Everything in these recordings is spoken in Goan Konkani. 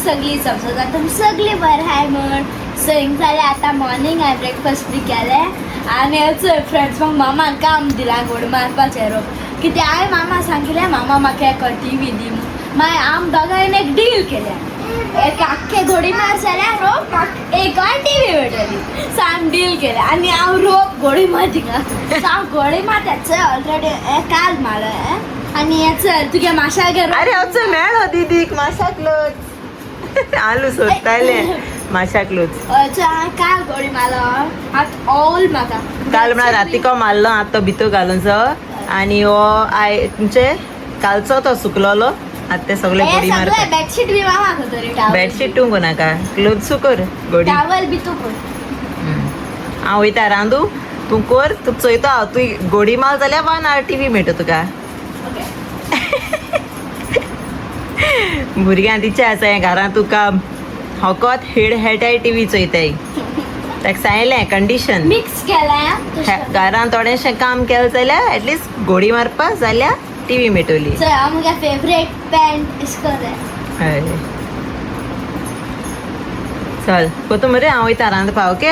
सगळी समजा तुम सगळी बरं आहे म्हण. सो हिंग जालें आतां मॉर्निंग हांवें ब्रेकफास्ट बी केलें आनी फ्रेंड्स म्हाका मामान काम दिलां घोड मारपाचें रोप. कित्याक हांवें मामा सांगिल्लें मामा म्हाका एक टीवी दी म्हूण. मागीर आम दोगांयन एक डील केलें, एक आख्खे घोडी मार जाल्यार रोप म्हाका एकय टीवी मेळटली. सो आमी डील केलें आनी हांव रोप घोडी मार थिंगा. सो हांव घोडी मारता चल ऑलरेडी काल मारलें आनी हें चल तुगे माशागेर. अरे अचल मेळो दीदीक माशाकलोच आलू सोदताले माशाकलोच. चल हांवें काल घोडी मारलो आतां ऑल म्हाका काल म्हळ्यार रातीको मारलो आतां तो भितर घालून सो आनी हो I तुमचे कालचो तो सुकलोलो आतां ते सगळे गोडी मारता. बेडशीट बी मामा तरी टावल बेडशीट तूं कोनाका क्लोथ कर गोडी. टावल बी तूं कर. हांव वयता रांदू, तूं कर, तुका चोयता हांव. तूं गोडी माल जाल्यार 1 our TV मेळटा तुका. ओके. भुरग्यां तिचें आसा हें घरांत तुका हकत हेड हेटाय टीवी चोयताय. ताका सांगलें कंडिशन मिक्स केलें. घरांत थोडेशें काम केलें जाल्यार एटलिस्ट गोडी मारपा जाल्यार टीवी मेळटली. चल हांव म्हगे फेवरेट पॅन्ट इस्कोल. हय चल कोतो मरे, हांव वयता रांदपा. ओके.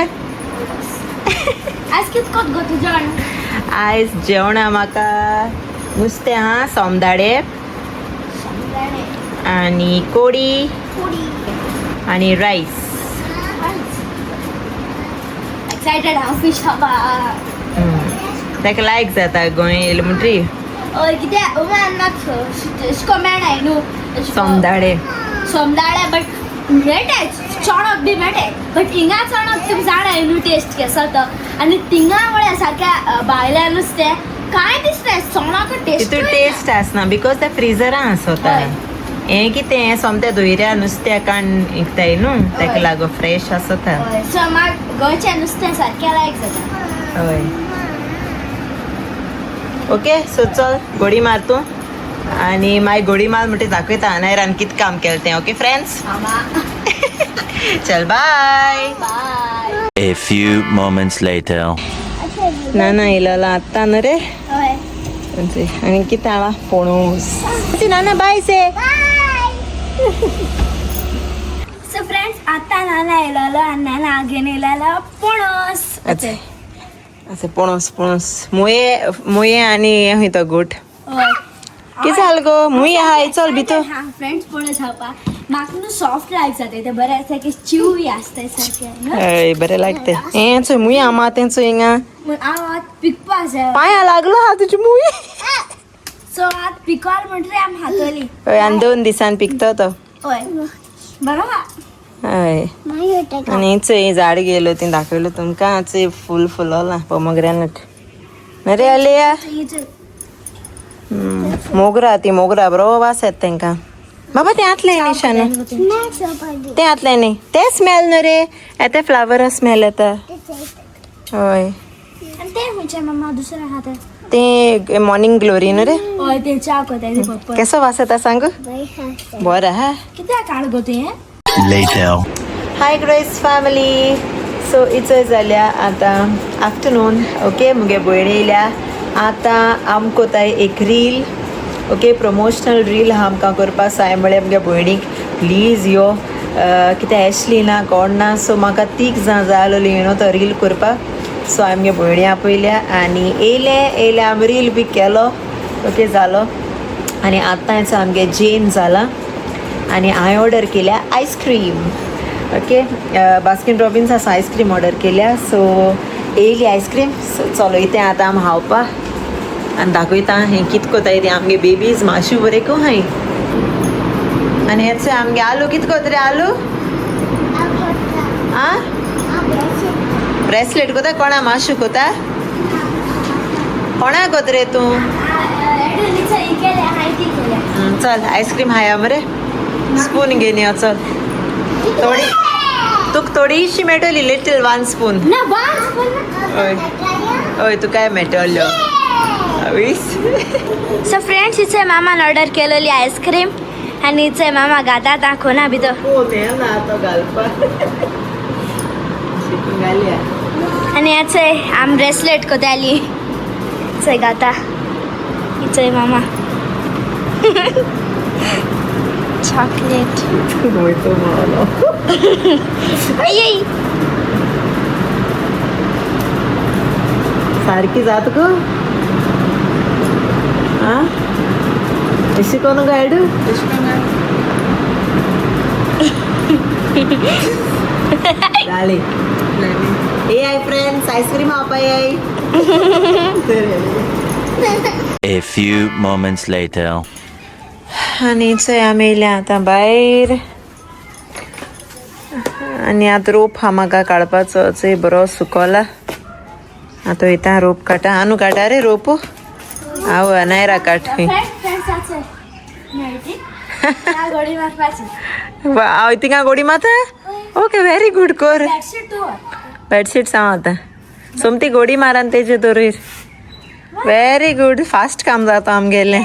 आज कित कोत गो तूं जेवण? आयज जेवणा म्हाका नुस्तें आहा, सोमदाडे आनी कोडी आनी रायस. एक्सायटेड हांव फिश खावपा. ताका लायक जाता गोंय येयलें म्हणटरी. हय कित्याक उमान म्हाका अशें मेळनाय न्हू सोमदाडे. सोमदाडे बट मेळटाय चणक बी मेळटाय बट हिंगा चणक तुमी जाणाय न्हू टेस्ट केसो तो आनी थिंगा म्हळ्यार सारक्या भायल्या नुस्तें कांय दिसना चणक टेस्ट. तितून टेस्ट आसना because ते फ्रिजरान आसता. हें कितें हें सोमतें दोयऱ्या नुस्त्या काण विकताय न्हू ताका लागून फ्रेश आसता. हय सो म्हाका गोंयचें नुस्तें सारकें लायक जाता. हय ओके सो चल गोडी मार तूं आनी मागीर गोडी मार म्हणटी दाखयता आनी कितें काम केलें तें. ओके फ्रेंड्स, चल बाय. बाय. A few moments later. ना ना येयलेलो आत्तां न्हू रे. आनी कितें हाडा पोणूस ना ना बाय से. सो फ्रेंड्स आतां नाना येयलेलो आनी नाना घेवन येयलेलो पणस. अशें पणस पणस मुये मुये आनी हें खंय तो गोट. हय. कितें जालें गो मुये आहा चल भितर. फ्रेंड्स पणस खावपा म्हाका न्हू सॉफ्ट लायक जाता ते बरें आसता की च्यूवी आसता सारकें. हय बरें लागते हें चोय मुये आमा तें चोय हिंगा. हांव आतां पिकपा जाय. पांया लागलो हा तुजी मुये. सो आतां पिकल म्हणटरी आमी खातली. हय आनी 2 दिसान पिकतो तो. हय बरो आहा. हय आनी चोय झाड गेलो ती दाखयलो तुमकां. चोय फूल फुलोलां पोमोग्रेनेट रे आलिया. मोगरा ती मोगरा बरो वास येता तेंकां. बाबा तें आतलें न्ही शानू, तें आतलें न्ही तें स्मेल न्हू रे येता फ्लावरा स्मेल येता. हय तें खंयचें मामा दुसरें आहा तें? तें मॉर्निंग ग्लोरी न्हू रे. हय तें च्या कोताय तें पप्पा. केसो वास येता सांग बरो आहा. कित्याक काड गो तुवें? Later. Hi Grace family. So इचय जाल्या आतां आफ्टरनून. ओके मुगे भयण येयल्या आतां आम कोताय एक रील. ओके प्रमोशनल रील आहा आमकां करपाक. सो हांवें म्हळें मुगे भयणीक प्लीज यो कितें एशली ना कोण ना सो म्हाका 3 जाण जाय आसलोली न्हू तो रील करपाक. सो हांवें मुगे भयणी आपयल्या आनी येयलें येयलें आमी रील बी केलो. ओके जालो आनी आतां आमगे जेन जालां आनी हांवें ऑर्डर केल्या आयस्क्रीम. ओके बास्किन रॉबिन्स आसा आयस्क्रीम ऑर्डर केल्या. सो येयली आयस्क्रीम. सो चलो इतें आतां आम खावपा आनी दाखयता हें कित कोताय तें आमगे बेबीज मातशें बरें को हाय. आनी हें आमगे आलू कित कोत रे आलू आ ब्रेसलेट कोता कोणा मातशें कोता कोणा कोत रे तूं? चल आयस्क्रीम खाया मरे स्पून घेवन यो. चल थोडी तुका थोडीशी मेळटली लिटल 1 स्पून. हय हय तुकाय मेळटल्यो. सो फ्रेंड्स इचे मामान ऑर्डर केलेली आयस्क्रीम आनी इचे मामा घाता दाखोना भितर. आनी याचे आम ब्रेसलेट कोताली इचे घाता इचे मामा. Chocolate. सारकी जात गो आ अशी कोण गायड झाले. ए I friends ice cream खावपा याय. A few moments later. आनी चोय आमी येयल्या आतां भायर आनी आतां रोप हा म्हाका काडपाचो. चोय बरो सुकोला. आतां वयता रोप काडटा. आनू काडटा रे रोप. हांव अनायरा काट. गोडी मारपाची. हांव थिंगा गोडी मारता. ओके व्हेरी गुड कर. बेडशीट सांग आतां सोमती गोडी मारान तेजे दवरीर. व्हेरी गुड फास्ट काम जाता आमगेलें.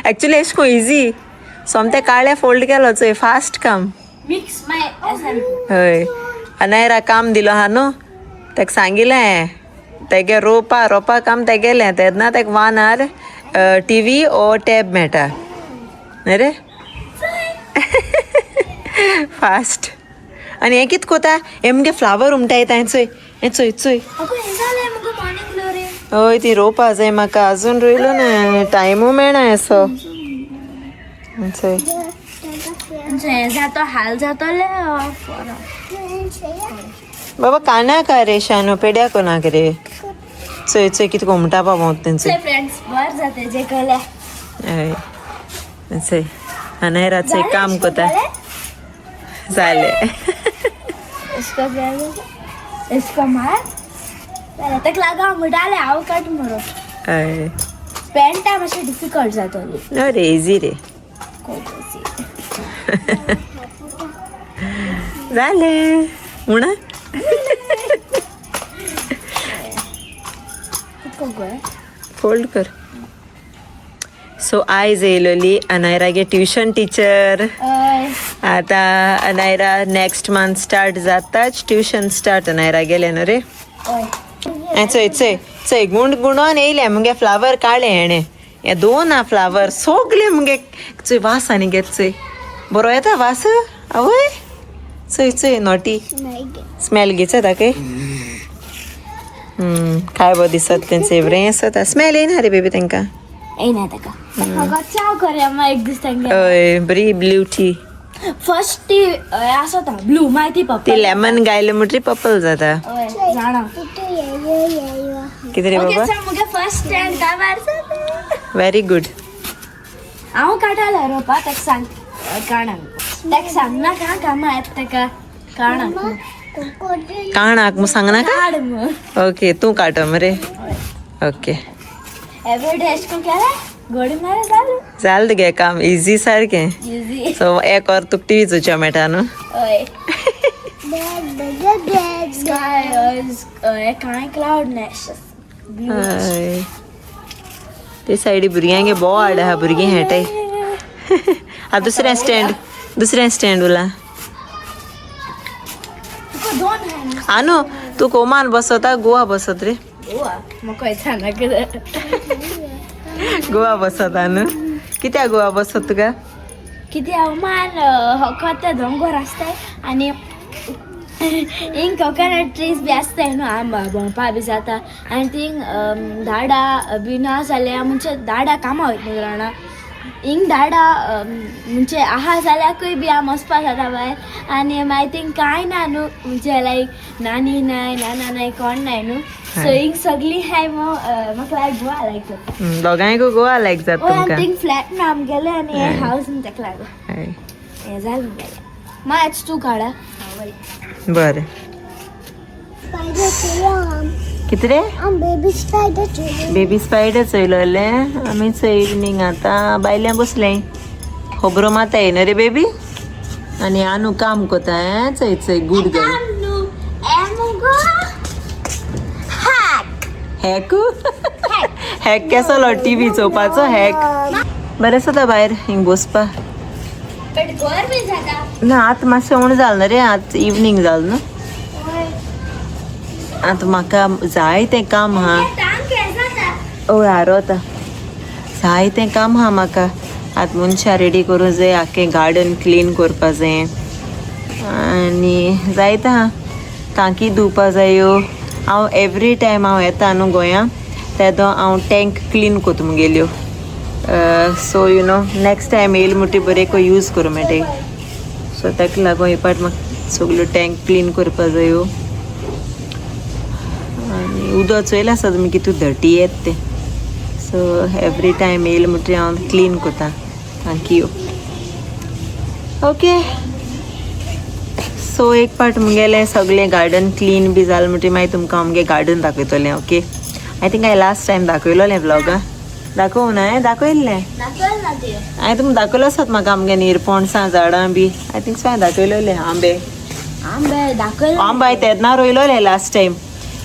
एक्चुअली एश को इजी सोमते काळे फोल्ड केलो चोय फास्ट काम. हय अनायरा काम दिलो हा न्हू तेका सांगिलें तेगे रोपा रोपा काम तेगेलें तेन्ना तेका 1 our TV or tab मेळटा न्ही रे फास्ट. आनी हें कित कोता हें मुगे फ्लावर उमटायता. हें चोय हें चोय चोय. हय ती रोवपा जाय म्हाका अजून रोयलो ना टायमू मेळना असो. चोय जातो हाल जातले. बाबा काना का रे शानू पेड्या कोणाक रे. चोय चोय कितें घुमटा बाबा तेंचे. फ्रेंड्स बर जाते जे कले. हय चोय अनायराचें काम कोता जालें. इसको मार ताका लागो म्हणटाले हांव काट मरो. हय पेंटा मातशें डिफिकल्ट जातली. अरे इजी रे जालें म्हणा. फोल्ड कर. सो आयज येयलोली अनायरागे ट्युशन टिचर. आतां अनायरा नेक्स्ट मंथ स्टार्ट जाताच ट्युशन स्टार्ट अनायरा गेलें न्हू रे. चोय चोय चोय गुंड गुंडोन येयलें मुगे फ्लावर काडलें हेणें. हे दोन आ फ्लावर सोगले मुगे. चोय वास आनी घेत चोय बरो येता वास आवय. चोय चोय नॉटी स्मेल घेचा ताका. काय बरो दिसत तेंचे बरें आसता. स्मेल येयना रे बेबी तांकां. येयना ताका. चाव करया मागीर एक दीस तांगे. हय बरी ब्लू टी. फर्स्ट टी आसता ब्लू मागीर ती ती पर्पल. लेमन गायले म्हणटरी पर्पल जाता. हय जाणा. कितें रे ओके बाबा. सर मुगे फर्स्ट टायम काबार जाता. Very good. हांव काडटालें रोपा ताका सांग काणाक ताका सांगनाका कामां येता ताका काणाक. काणाक मग सांगनाका. काड मग. ओके तूं काडटा मरे. ओके एवरी डे अशें करून केलें गोडी मारे जालें. जालें तुगे काम इजी सारकें. इजी. सो एक वर तुका टिवी चोवच्या मेळटा न्हू. हय स्काय कांय क्लाउड ना. हय ते सायडी भुरग्यांगे बोव हाड आहा भुरगीं खेळटाय. आतां दुसरें स्टँड दुसरें स्टँड उरलां. तुका दोन आहा. आनू तूं कोमान बसता गोवा बसत रे. गोवा म्हाका येता कितें. गोवा बसता न्हू. कित्याक गोवा बसत तुका. कितें मान हकत ते दोंगोर आसताय आनी हिंग कोकोनट ट्रीज बी आसताय न्हू आंबा भोंवपा बी जाता आनी थिंग झाडां बी ना जाल्यार म्हणजे झाडां कामां वयता न्हू राणां हिंग झाडां म्हणजे आहा जाल्याकूय बी आम वचपा जाता भायर आनी मागीर थिंग कांय ना न्हू म्हणजे लायक नानी नाय नाना नाय कोण नाय न्हू. सो हिंग सगळीं हाय म्हाका लायक गोवा लायक जाता. दोगांयकूय गोवा लायक जाता हय आनी तुमकां. थिंग फ्लॅट ना आमगेलें आनी हें हावस ताका लागून हय हें जालें मुगेलें. मागीर तूं काडा. बरें कितें रे. बेबी स्पायडर चोयलोलें आमी. चोय इवनींग आतां बायल्यां बसलें खबरो माता येयना रे बेबी. आनी आनू काम कोता हें चोय चोय गुड गर्ल. हॅक हॅक केसलो टिवी चोवपाचो हॅक. बरें आसता भायर हिंग बसपा. ना आतां मातशें उणें जालें ना रे. आतां इवनींग जालें न्हू. आतां म्हाका जाय तें काम हा. हय हारो आतां जाय तें काम हा म्हाका. आतां मनशां रेडी करूं जाय, आख्खें गार्डन क्लीन करपा जाय आनी जायता टांकी धुवपा जायो. हांव एवरी टायम हांव येता न्हू गोंया तेदो हांव टँक क्लीन करता मुगेल्यो. So you know next time येयली म्हणटी बरें को यूज करूं मेळटा. सो ताका लागून हे पाट म्हाका सगल्यो टँक क्लीन करपा जायो. आनी उदक चोयलें आसा तुमी कितू धटी येत तें. सो एवरी टायम येयलें म्हणटरी हांव क्लीन करता टांकयो. ओके सो एक पाट मुगेलें सगळें गार्डन क्लीन बी जालें म्हणटरी मागीर तुमकां हांव मुगे गार्डन दाखयतलें. ओके I think हांवें लास्ट टायम दाखयलोलें व्लॉगा दाखोवं ना हांवें दाखयल्लें. दाखयल ना ते. हांवें तुमकां दाखयलो आसात म्हाका आमगे निरपणसां झाडां बी. I think so हांवें दाखयलोलें आंबे. आंबे दाखयल. आंबो हांवें तेन्ना रोयलोले लास्ट टायम.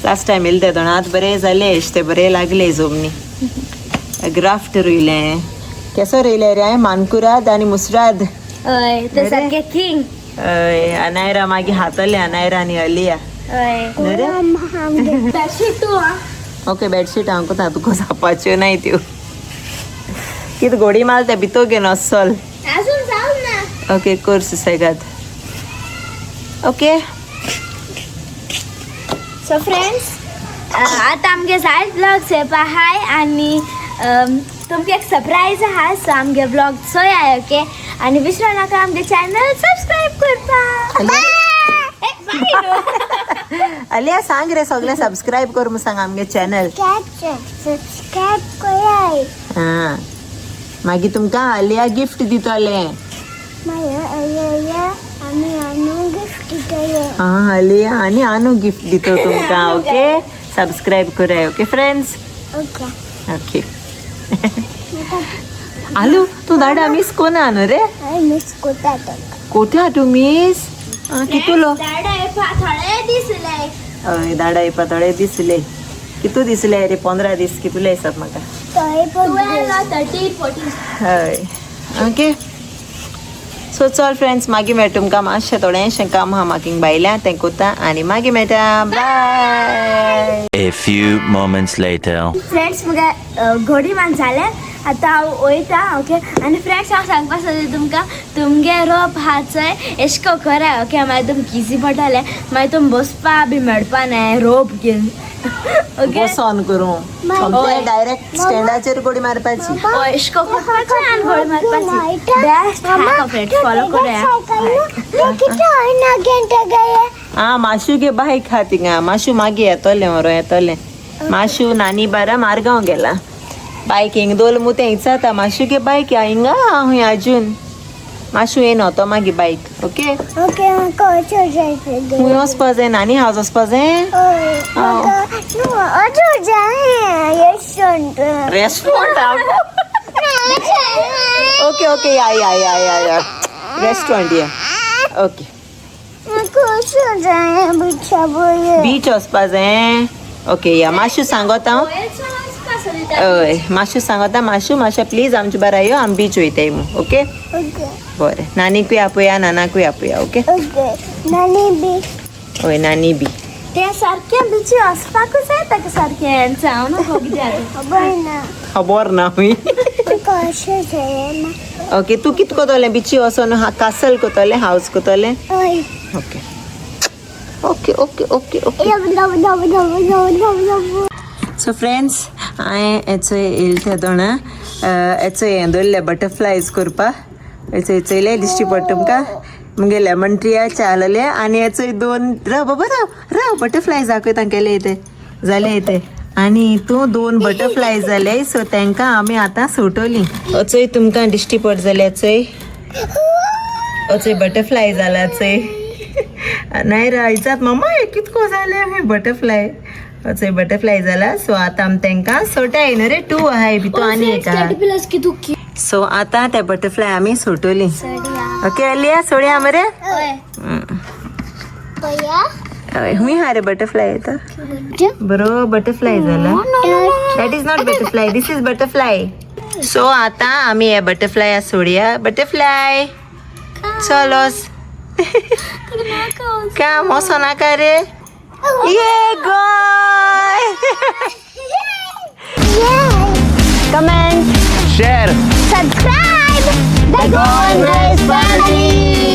लास्ट टायम येयले तेदोना आतां बरें जालें ते बरें लागले जमनी. ग्राफ्ट रोयलें. केसो रोयले रे हांवें? मानकुराद आनी मुसराद. हय ते सारके किंग. हय अनायरा मागीर हातले अनायरा आनी अलिया. हय न्हू रे? बेडशीट तूं आं. ओके बेडशीट हांव कोता तुका जावपाच्यो नाय त्यो. कितें गोडी माल ते भितर घेवन वचल. अजून जावं ना. ओके कर सुसेगाद. ओके सो फ्रेंड्स आतां आमगे जायत ब्लॉग्स येवपा आहाय आनी तुमकां एक सरप्रायज आहा. सो आमगे ब्लॉग चोयाय. ओके आनी विसरो नाका आमगे चॅनल सबस्क्रायब करपाक. अलिया सांग रे सगळें सबस्क्रायब कर म्हूण सांग आमगे चॅनल. सबस्क्रायब कराय. हां मागीर तुमकां अलिया गिफ्ट दितलें. मागीर अलिया आमी आनू गिफ्ट दितले. हां अलिया आनी आनू गिफ्ट दितो तुमकां. ओके सबस्क्रायब कराय. Okay friends. Okay okay aloo तूं दाडा मिस कोना न्हू रे? हांव मिस कोता तुका. कोठा तूं मिस? कितुलो? दाडा येवपा थोडे दीस उरले. हय दाडा येवपा थोडे दीस उरले. कितू दिसले रे? 15 दीस कितुले आसात म्हाका. 12 13 14. हय ओके सो चल फ्रेंड्स मागीर मेळटा तुमकां. मातशें थोडेंशें काम आहा म्हाका भायल्या तें कोता आनी मागीर मेळटा. बाय. A few moments later. Friends मुगे घोडी मान जालें आतां हांव वयता. ओके आनी फ्रेंड्स हांव सांगपा सोदता तुमकां तुमगे रोप आहा चोय एशको कराय. ओके मागीर तुमकां इजी पडटलें. मागीर तुम बसपा बी मेळपा नाय रोप घेवन. ओके बसोन करूं डायरेक्ट स्टँडाचेर गोडी मारपाची. हय एशको करपाचें आनी गोडी मारपाची. बेस्ट आहा फ्रेंड्स फॉलो करूया. आं माशू गे बायक आहा थिंगा. माशू मागीर येतोलें व्हरो येतोलें. माशू नानी बारा मारगांव गेला. बायक हिंग दोल मु तें इचाता माशू गे बायक हिंगा आहा हुंय आजून. माशू येयना तो मागीर बायक. ओके ओके म्हाका वचूं जाय. खूंय वचपा जाय? नानी हावज वचपा जाय? वचूं जाय restaurant. Restaurant? Okay okay या या या या या रेस्टॉरंट या. ओके म्हाका वचूं जाय बिचा बोय. बीच वचपा जाय? ओके या मातशें सांगोता हांव. हय मातशें सांगोता. मातशें मातशें प्लीज आमचे बारा यो आमी बीच वयताय म्हूण. ओके ओके बरें नानीकूय आपया नानाकूय आपया. ओके ओके नानी बी. हय नानी बी. तें सारकें बिची वचपाकूच जाय ताका सारकें हांव न्हू कित्याक खबर ना. खबर ना हुंय. म्हाका वचूं जाय. ओके तूं कित कोतोलें? बिची वचोन कासल कोतोलें? हावज कोतोलें? हय. Okay okay okay okay okay. So friends हांवें हेचो येयले तेदोणा हेचो हें दवरलें बटरफ्लायज करपा. हेचो चोयलें दिश्टी पडटा तुमकां मुगे लेमन ट्रिया चालले आनी हेचो दोन राव बाबा राव राव बटरफ्लायज दाखय तांगेले ते जाले ते आनी हितू दोन बटरफ्लाय जाले. सो तांकां आमी आतां सोटोली. अचोय तुमकां दिश्टी पड जाले. चोय अचोय बटरफ्लाय जाला चोय. नाही रायचात मम्मा हे कितको जाले बटरफ्लाय. अचोय बटरफ्लाय जाला. सो आतां आमी तांकां सोटाय न्हू रे. टू आहाय भितू आनी एक आहा. सो आतां ते बटरफ्लाय आमी सोटोली. ओके अलिया सोडया मरे. हय हुंय हा रे बटरफ्लाय येता बरो बटरफ्लाय जाला. That is not butterfly, this is butterfly. So आतां आमी हे बटरफ्लाय सोडया. बटरफ्लाय चलोस का मोसो नाका रे. ये गोय. Comment Share. Subscribe. The Golden Family!